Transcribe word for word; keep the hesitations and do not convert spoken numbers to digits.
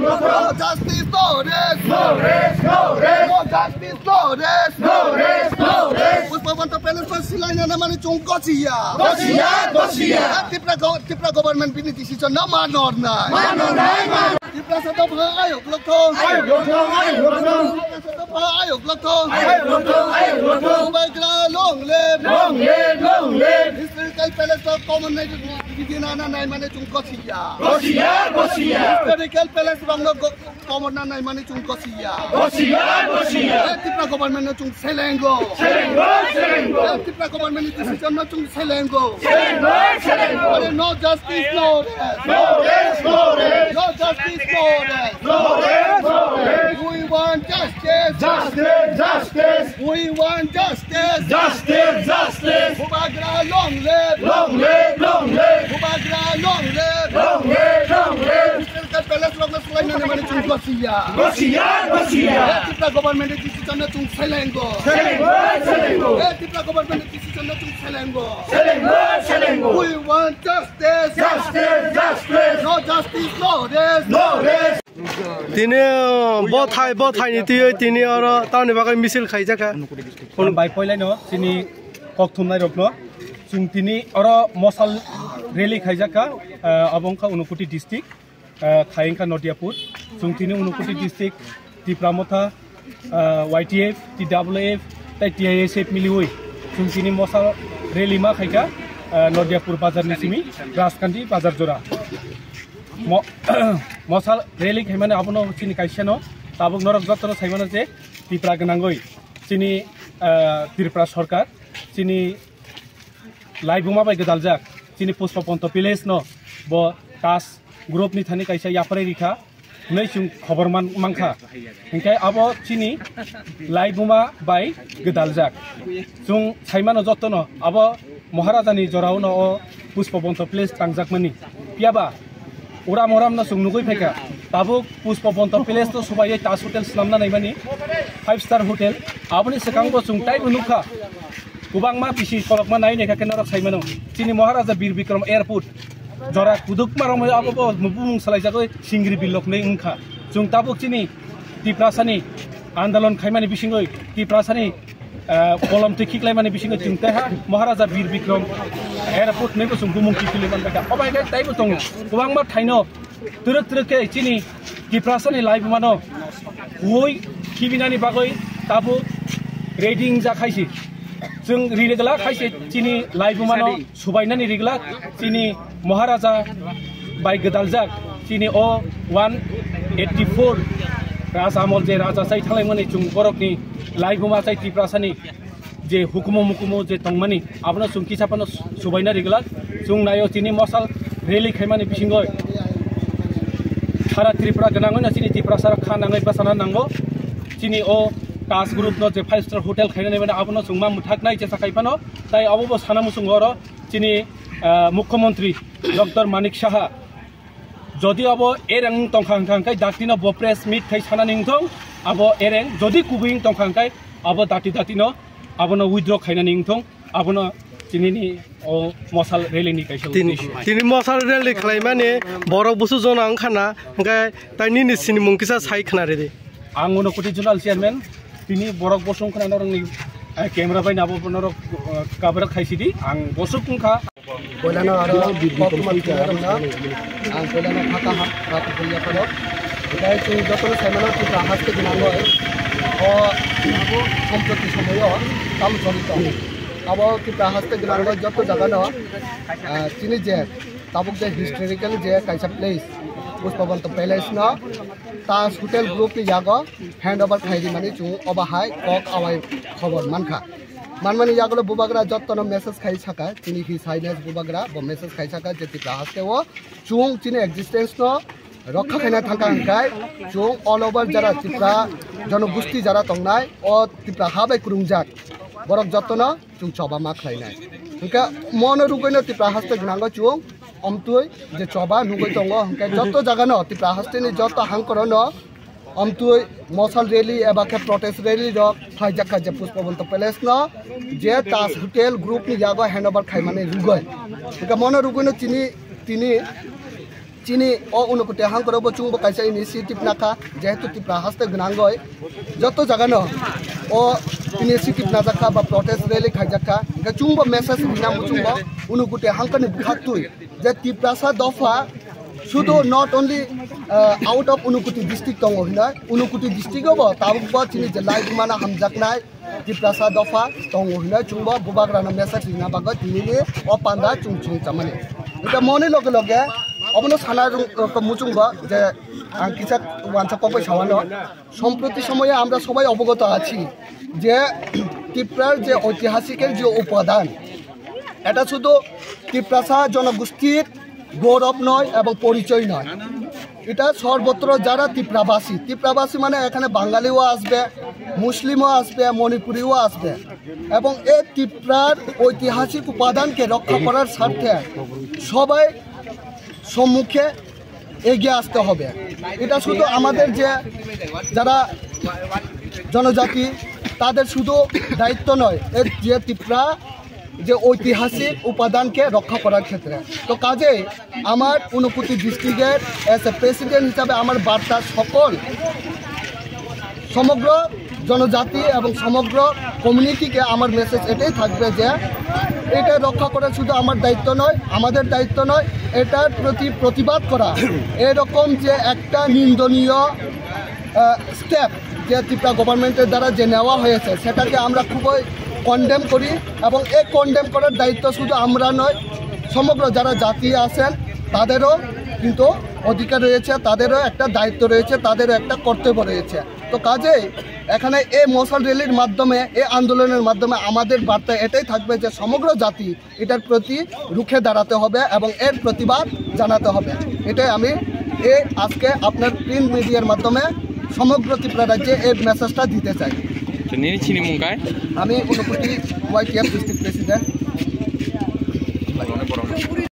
No justice, no rest. No rest, no rest. No justice, no rest. No rest, no rest. Pushpa Bonta Palace no swlaina na mani chwng gosiya. Gosiya, gosiya. Tipra go-, Tipra government bini decision no manornai. Manornai, man. Tiprasa dopha ayok lokthong. Ayok lokthong, ayok lokthong. Tiprasa dopha ayok lokthong. Ayok lokthong, ayok lokthong. Bubagra long live. Long live, long live. Historical palace to common nai, bigina na nai mane chwng gosiya. Gosiya, gosiya. Historical palace rong no go-, common na nai mane chwng gosiya. Gosiya, gosiya. Eh, Tipra government no chwng selengo. Selengo, selengo. Eh, Tipra government ni decision no chwng selengo. Selengo, selengo. Are no justice, no rest. No rest, no rest. No justice, no rest. No rest, no rest. We want justice. Justice, justice. We want justice. Justice, justice. Bubagra long live. Long live, long live. Bubagra long live. Long live, long live. Palace rok no swlaina na mani chwng gosiya. Gosiya, gosiya. Eh, Tipra government ni decision no chwng selengo. Selengo, selengo. Eh, Tipra government ni decision no chwng selengo. Selengo, selengo. We want justice. Justice, justice. No justice, no rest. No rest. Tini, uh, bothai, bothai ni twiwi tini oro tamni bagwi misil khaijakha. Bai poilai no chini kok thumnai rok no. Chwng tini oro mosal rally khaijakha, uh, abo wngkha Unakoti district, uh, khai wngkha Nodiapur. Chwng tini Unakoti district, Tipra Motha, uh, Y T F, T W F, tei T I S F miliwi chwng tini mosal rally ma khaikha, uh, Nodiapur bazar ni simi Rajkandi bazar jora. Mo-, mosal rally khaimani abono chini kaisa no, tabuk norok jotono saimano je Tipra gwnangwi chini, ah, Tripura sorkar chini laibuma bai gwdaljak chini Pushpa Bonta Palace no bo TASC group ni thani kaisa yapharwi rikha hwnwi chwng khobor man-, mankha. Hinkhe abo chini laibuma bai gwdaljak. Chwng saimano jotono abo Maharaja ni jorao no o Pushpa Bonta Palace tangjakmani. Phiyaba uram uram no chwng nugwi phaikha. Tabuk Pushpa Bonta Palace no subaiwi Taj Hotel swnamna naimani, five star hotel. Aboni swkango chwng taibo nukha. Kwbangma bisi kolokma nai naikha khe norok saimano. Chini Maharaja Bir Bikram Airport jora kudukma romwi abo bo bumung salaijagwi Singri Bilok hinwi wngkha. Chwng tabuk chini Tiprasani andolon khaimani bisingwi Tiprasani, ah, kolom twi khiklaimani bisingwi chwng teiha Maharaja Bir Bikram Airport nwi bo chwng bumung kiphilwi manbaikha. Obo hai khe teibo tongo. Kwbangma thaino twrwk twrwk khe chini Tiprasani laibumano hui khibinani bagwi tabuk ready wngjak hai se. Chwng riri glak hai se chini laibumano subainani riglak chini Maharaja bai gwdaljak chini o one eighty four Raja Amol je Raja chai thanglaimani chwng borokni laibuma chai Tiprasani je hukumu mukumu je tongmani abono chwng kisa phano subaina riglak. Chwng naio chini mosal rally khaimani bisingo sara Tripura gwnangwi no chini Tiprasa kha nangwi bwsana nango. Chini o TASC group no je five star hotel khainani mani abono chwng ma mwthaknai jesa khai phano. Tai abo bo sana muchungo oro chini, ah, Mukhyamantri Doctor Manik Saha, jodi abo ereng tongkha hwnkha hwnkhe dakti no bo press meet khai sanani wngthong, abo ereng jodi kubui wng tongkha hwnkhe abo dati dati no abono withdraw khainani wngthong, abono chinini o mosal rally ni kaisa Tin-, uddesho. Tini mosal rally khlaimani borok busu jona wngkhana, hwnkhe tai nini sinimung kisa sai khna ridi. Ang Unakoti Zonal Chairman, tini borok bosong khna norokni, eh, camera bai nabo norok, eh, cover khaisidi, ang bosok wngkha. Poilano aro kok ma tini norokno, ang poilano phaka ha, phaka tini yaphano. Tei chwng jotono saimano Tripura haste gwnangwi o sampoti somoyo tamo choli tong. Abo Tripura haste gwnangwi joto jagano, ah, chini je tabuk je historical je kaisa place, Pushpa Bonta Palace no Taj Hotel Group ni yago hand over khai rimani chwng obo hai kok awai khobor mankha. Manmani yagulo bubagra jottono message khai saka, chini His Highness bubagra bo message khai saka je Tripura haste o chwng chini existence no rokha khaina thangkha hwnkhe chwng all over jara Tripura jonogosti jara tongnai o Tripura ha bai kwrwngjak borok jottono chwng choba ma khlainai. Hwnkhe mono rwgwino Tripura haste gwnango chwng omtwi je choba nugwi tongo, hwnkhe jotto jagano Tripura hasteni jotto hangkorono omtwi mosal rally eba khe protest rally rok khlaijak kha je Pushpa Bonta Palace no je Taj Hotel Group ni yago hand over khaimani rwgwi. Hwnkhe mono rwgwino chini tini Chini o Unakoti hangkoro bo chwngbo kaisa initiative nakha, jehetu Tipra haste gwnangwi joto jagano o initiative najakha ba protest rally khaijakha, hwnkhe chwngbo message rina muchungbo Unakoti hangkani bwkhaktwi je Tiprasa dopha sudu not only, uh, out of Unakoti district tongo hinoi, Unakoti district obo tabukbo chini je lai bumana hamjaknai Tiprasa dopha tongo hinoi chwngbo bubagrano message rina bagwi tinini o panda chwng chwng chamani. Hwnkhe moni loge loge obono sana rung-, muchungbo je ang kisa wansa kokbai sawano. সম্প্রতি সময়ে আমরা সবাই অবগত আছি যে ত্রিপুরার যে ঐতিহাসিকের যে উপাদান, এটা শুধু তিপ্রাসা জনগোষ্ঠীর গৌরব নয় এবং পরিচয় নয়, এটা সর্বত্র যারা তিপ্রাবাসী, তিপ্রাবাসী মানে এখানে বাঙালিও আসবে, মুসলিমও আসবে, মণিপুরিও আসবে, এবং এই তিপ্রার ঐতিহাসিক উপাদানকে রক্ষা করার স্বার্থে সবাই সম্মুখে এগিয়ে আসতে হবে। এটা শুধু আমাদের যে যারা জনজাতি, তাদের শুধু দায়িত্ব নয়, এর যে তিপ্রা যে ঐতিহাসিক উপাদানকে রক্ষা করার ক্ষেত্রে। তো কাজেই আমার ঊনকোটি ডিস্ট্রিক্টের as a president হিসাবে আমার বার্তা সকল সমগ্র জনজাতি এবং সমগ্র কমিউনিটিকে আমার মেসেজ এটাই থাকবে যে এটা রক্ষা করা শুধু আমার দায়িত্ব নয়, আমাদের দায়িত্ব নয়, এটার প্রতি প্রতিবাদ করা। এরকম যে একটা নিন্দনীয় স্টেপ যে ত্রিপুরা গভর্নমেন্টের দ্বারা যে নেওয়া হয়েছে, সেটাকে আমরা খুবই কন্ডেম করি। এবং এই কন্ডেম করার দায়িত্ব শুধু আমরা নয়, সমগ্র যারা জাতি আছেন তাদেরও কিন্তু অধিকার রয়েছে, তাদেরও একটা দায়িত্ব রয়েছে, তাদেরও একটা কর্তব্য রয়েছে। তো কাজেই এখানে এই মশাল র্যালির মাধ্যমে, এই আন্দোলনের মাধ্যমে আমাদের বার্তা এটাই থাকবে যে সমগ্র জাতি এটার প্রতি রুখে দাঁড়াতে হবে এবং এর প্রতিবাদ জানাতে হবে। এটাই আমি এই আজকে আপনার প্রিন্ট মিডিয়ার মাধ্যমে সমগ্র ত্রিপুরা রাজ্যে এই মেসেজটা দিতে চাই। Nini chini mung kai? আমি ঊনকোটি ওয়াইটিএফ ডিস্ট্রিক্ট প্রেসিডেন্ট।